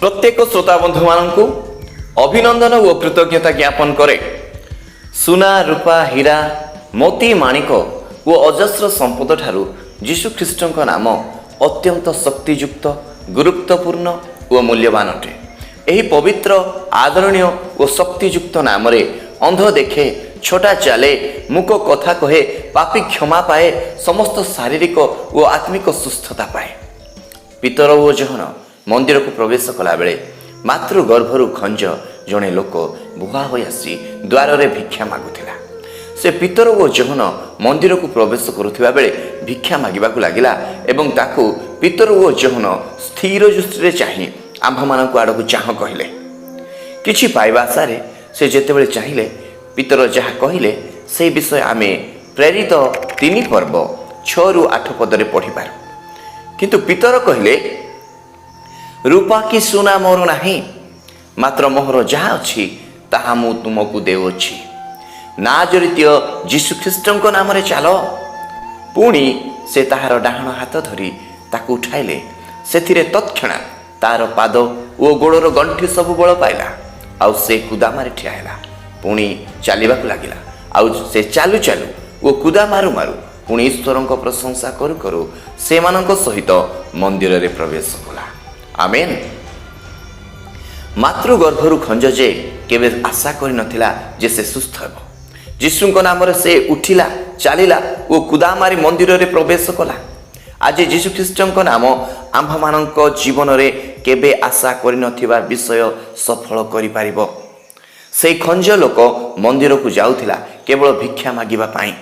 ପ୍ରତ୍ୟେକ ଶ୍ରୋତା ବନ୍ଧୁମାନଙ୍କୁ ଅଭିନନ୍ଦନ ଓ କୃତଜ୍ଞତା ଜ୍ଞାପନ କରେ। ସୁନା, ରୂପା, ହୀରା, ମୋତି, ମାଣିକ ଓ ଅଜସ୍ର ସମ୍ପଦ ଠାରୁ ଯୀଶୁଖ୍ରୀଷ୍ଟଙ୍କ ନାମ ଅତ୍ୟନ୍ତ ଶକ୍ତିଯୁକ୍ତ, ଗୁରୁତ୍ୱପୂର୍ଣ୍ଣ ଓ ମୂଲ୍ୟବାନ ଅଟେ। ଏହି ପବିତ୍ର, ଆଦରଣୀୟ ଓ ଶକ୍ତିଯୁକ୍ତ ନାମରେ ଅନ୍ଧ ଦେଖେ, ଛୋଟା ଚାଲେ, ମୂକ କଥା କହେ, ପାପୀ କ୍ଷମା ପାଏ, ସମସ୍ତ ଶାରୀରିକ ଓ ଆତ୍ମିକ ସୁସ୍ଥତା ପାଏ। ପିତର ଓ ଯୋହନ ମନ୍ଦିରକୁ ପ୍ରବେଶ କଲାବେଳେ ମାତୃଗର୍ଭରୁ ଖଞ୍ଜ ଜଣେ ଲୋକ ବୁହା ହୋଇ ଆସି ଦ୍ୱାରରେ ଭିକ୍ଷା ମାଗୁଥିଲା। ସେ ପିତର ଓ ଯୋହନ ମନ୍ଦିରକୁ ପ୍ରବେଶ କରୁଥିବା ବେଳେ ଭିକ୍ଷା ମାଗିବାକୁ ଲାଗିଲା ଏବଂ ତାକୁ ପିତର ଓ ଯୋହନ ସ୍ଥିର ଦୃଷ୍ଟିରେ ଚାହିଁ ଆମ୍ଭମାନଙ୍କ ଆଡ଼କୁ ଚାହଁ କହିଲେ। କିଛି ପାଇବା ଆଶାରେ ସେ ଯେତେବେଳେ ଚାହିଁଲେ, ପିତର ଯାହା କହିଲେ ସେହି ବିଷୟ ଆମେ ପ୍ରେରିତ 3 ପର୍ବ 6ରୁ 8 ପଦରେ ପଢ଼ିପାରୁ। କିନ୍ତୁ ପିତର କହିଲେ, "ରୂପା କି ସୁନା ମୋର ନାହିଁ, ମାତ୍ର ମୋହର ଯାହା ଅଛି ତାହା ମୁଁ ତୁମକୁ ଦେଉଅଛି। ନାଜରିତୀୟ ଯୀଶୁଖ୍ରୀଷ୍ଟଙ୍କ ନାମରେ ଚାଲ।" ପୁଣି ସେ ତାହାର ଡାହାଣ ହାତ ଧରି ତାକୁ ଉଠାଇଲେ। ସେଥିରେ ତତ୍କ୍ଷଣାତ୍ ତାର ପାଦ ଓ ଗୋଡ଼ର ଗଣ୍ଠି ସବୁ ବଳ ପାଇଲା, ଆଉ ସେ କୁଦା ମାରି ଠିଆ ହେଲା, ପୁଣି ଚାଲିବାକୁ ଲାଗିଲା। ଆଉ ସେ ଚାଲୁ ଚାଲୁ ଓ କୁଦା ମାରୁ ମାରୁ, ପୁଣି ଈଶ୍ୱରଙ୍କ ପ୍ରଶଂସା କରୁ କରୁ ସେମାନଙ୍କ ସହିତ ମନ୍ଦିରରେ ପ୍ରବେଶ କଲା। ଆମେନ୍। ମାତୃଗର୍ଭରୁ ଖଞ୍ଜ ଯେ କେବେ ଆଶା କରିନଥିଲା ଯେ ସେ ସୁସ୍ଥ ହେବ, ଯୀଶୁଙ୍କ ନାମରେ ସେ ଉଠିଲା, ଚାଲିଲା ଓ କୁଦା ମାରି ମନ୍ଦିରରେ ପ୍ରବେଶ କଲା। ଆଜି ଯୀଶୁଖ୍ରୀଷ୍ଟଙ୍କ ନାମ ଆମ୍ଭମାନଙ୍କ ଜୀବନରେ କେବେ ଆଶା କରିନଥିବା ବିଷୟ ସଫଳ କରିପାରିବ। ସେଇ ଖଞ୍ଜ ଲୋକ ମନ୍ଦିରକୁ ଯାଉଥିଲା କେବଳ ଭିକ୍ଷା ମାଗିବା ପାଇଁ,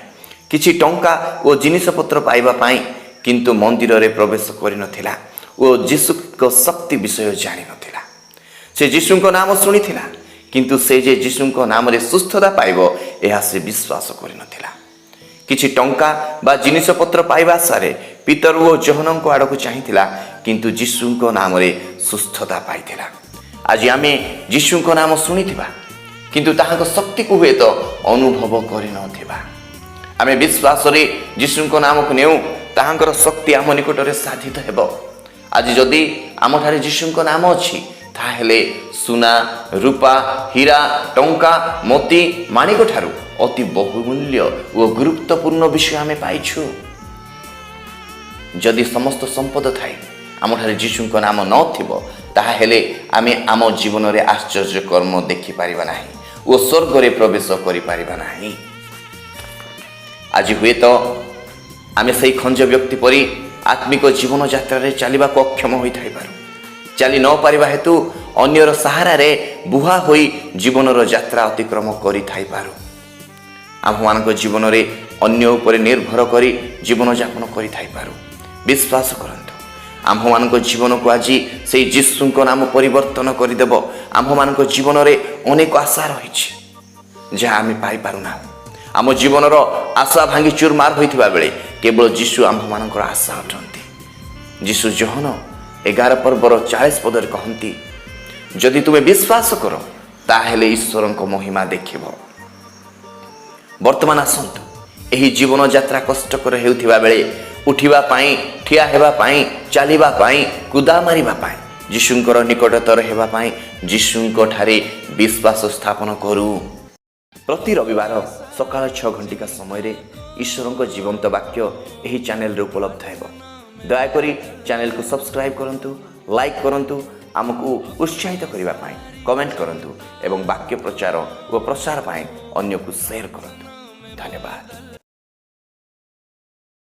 କିଛି ଟଙ୍କା ଓ ଜିନିଷପତ୍ର ପାଇବା ପାଇଁ, କିନ୍ତୁ ମନ୍ଦିରରେ ପ୍ରବେଶ କରିନଥିଲା ଓ ଯୀଶୁଙ୍କ ଶକ୍ତି ବିଷୟ ଜାଣିନଥିଲା। ସେ ଯୀଶୁଙ୍କ ନାମ ଶୁଣିଥିଲା, କିନ୍ତୁ ସେ ଯେ ଯୀଶୁଙ୍କ ନାମରେ ସୁସ୍ଥତା ପାଇବ, ଏହା ସେ ବିଶ୍ୱାସ କରିନଥିଲା। କିଛି ଟଙ୍କା ବା ଜିନିଷପତ୍ର ପାଇବା ଆଶାରେ ପିତର ଓ ଯୋହନଙ୍କ ଆଡ଼କୁ ଚାହିଁଥିଲା, କିନ୍ତୁ ଯୀଶୁଙ୍କ ନାମରେ ସୁସ୍ଥତା ପାଇଥିଲା। ଆଜି ଆମେ ଯୀଶୁଙ୍କ ନାମ ଶୁଣିଥିବା, କିନ୍ତୁ ତାହାଙ୍କ ଶକ୍ତିକୁ ହୁଏତ ଅନୁଭବ କରିନଥିବା। ଆମେ ବିଶ୍ୱାସରେ ଯୀଶୁଙ୍କ ନାମକୁ ନେଉ, ତାହାଙ୍କର ଶକ୍ତି ଆମ ନିକଟରେ ସାଧିତ ହେବ। ଆଜି ଯଦି ଆମଠାରେ ଯୀଶୁଙ୍କ ନାମ ଅଛି, ତାହେଲେ ସୁନା, ରୂପା, ହୀରା, ଟଙ୍କା, ମୋତି, ମାଣିକ ଠାରୁ ଅତି ବହୁମୂଲ୍ୟ ଓ ଗୁରୁତ୍ୱପୂର୍ଣ୍ଣ ବିଷୟ ଆମେ ପାଇଛୁ। ଯଦି ସମସ୍ତ ସମ୍ପଦ ଥାଏ ଆମଠାରେ ଯୀଶୁଙ୍କ ନାମ ନଥିବ, ତାହାହେଲେ ଆମେ ଆମ ଜୀବନରେ ଆଶ୍ଚର୍ଯ୍ୟ କର୍ମ ଦେଖିପାରିବା ନାହିଁ ଓ ସ୍ୱର୍ଗରେ ପ୍ରବେଶ କରିପାରିବା ନାହିଁ। ଆଜି ହୁଏତ ଆମେ ସେଇ ଖଞ୍ଜ ବ୍ୟକ୍ତି ପରି ଆତ୍ମିକ ଜୀବନଯାତ୍ରାରେ ଚାଲିବାକୁ ଅକ୍ଷମ ହୋଇଥାଇପାରୁ। ଚାଲି ନ ପାରିବା ହେତୁ ଅନ୍ୟର ସାହାରାରେ ବୁହା ହୋଇ ଜୀବନର ଯାତ୍ରା ଅତିକ୍ରମ କରିଥାଇପାରୁ। ଆମ୍ଭମାନଙ୍କ ଜୀବନରେ ଅନ୍ୟ ଉପରେ ନିର୍ଭର କରି ଜୀବନଯାପନ କରିଥାଇପାରୁ। ବିଶ୍ୱାସ କରନ୍ତୁ, ଆମ୍ଭମାନଙ୍କ ଜୀବନକୁ ଆଜି ସେଇ ଯୀଶୁଙ୍କ ନାମ ପରିବର୍ତ୍ତନ କରିଦେବ। ଆମ୍ଭମାନଙ୍କ ଜୀବନରେ ଅନେକ ଆଶା ରହିଛି, ଯାହା ଆମେ ପାଇପାରୁନାହୁଁ। ଆମ ଜୀବନର ଆଶା ଭାଙ୍ଗି ଚୁରମାର ହୋଇଥିବା ବେଳେ କେବଳ ଯୀଶୁ ଆମ୍ଭମାନଙ୍କର ଆଶା ଅଟନ୍ତି। ଯୀଶୁ ଯୋହନ 11 ପର୍ବର 40 ପଦରେ କହନ୍ତି, "ଯଦି ତୁମେ ବିଶ୍ୱାସ କର, ତାହେଲେ ଈଶ୍ୱରଙ୍କ ମହିମା ଦେଖିବ।" ବର୍ତ୍ତମାନ ଆସନ୍ତୁ, ଏହି ଜୀବନଯାତ୍ରା କଷ୍ଟକର ହେଉଥିବା ବେଳେ ଉଠିବା ପାଇଁ, ଠିଆ ହେବା ପାଇଁ, ଚାଲିବା ପାଇଁ, କୁଦା ମାରିବା ପାଇଁ, ଯୀଶୁଙ୍କର ନିକଟତର ହେବା ପାଇଁ ଯୀଶୁଙ୍କ ଠାରେ ବିଶ୍ୱାସ ସ୍ଥାପନ କରୁ। ପ୍ରତି ରବିବାର ସକାଳ 6 ଘଣ୍ଟିକା ସମୟରେ ଈଶ୍ୱରଙ୍କ ଜୀବନ୍ତ ବାକ୍ୟ ଏହି ଚ୍ୟାନେଲରେ ଉପଲବ୍ଧ ହେବ। ଦୟାକରି ଚ୍ୟାନେଲକୁ ସବସ୍କ୍ରାଇବ୍ କରନ୍ତୁ, ଲାଇକ୍ କରନ୍ତୁ, ଆମକୁ ଉତ୍ସାହିତ କରିବା ପାଇଁ କମେଣ୍ଟ କରନ୍ତୁ ଏବଂ ବାକ୍ୟ ପ୍ରଚାର ଓ ପ୍ରସାର ପାଇଁ ଅନ୍ୟକୁ ସେୟାର କରନ୍ତୁ। ଧନ୍ୟବାଦ।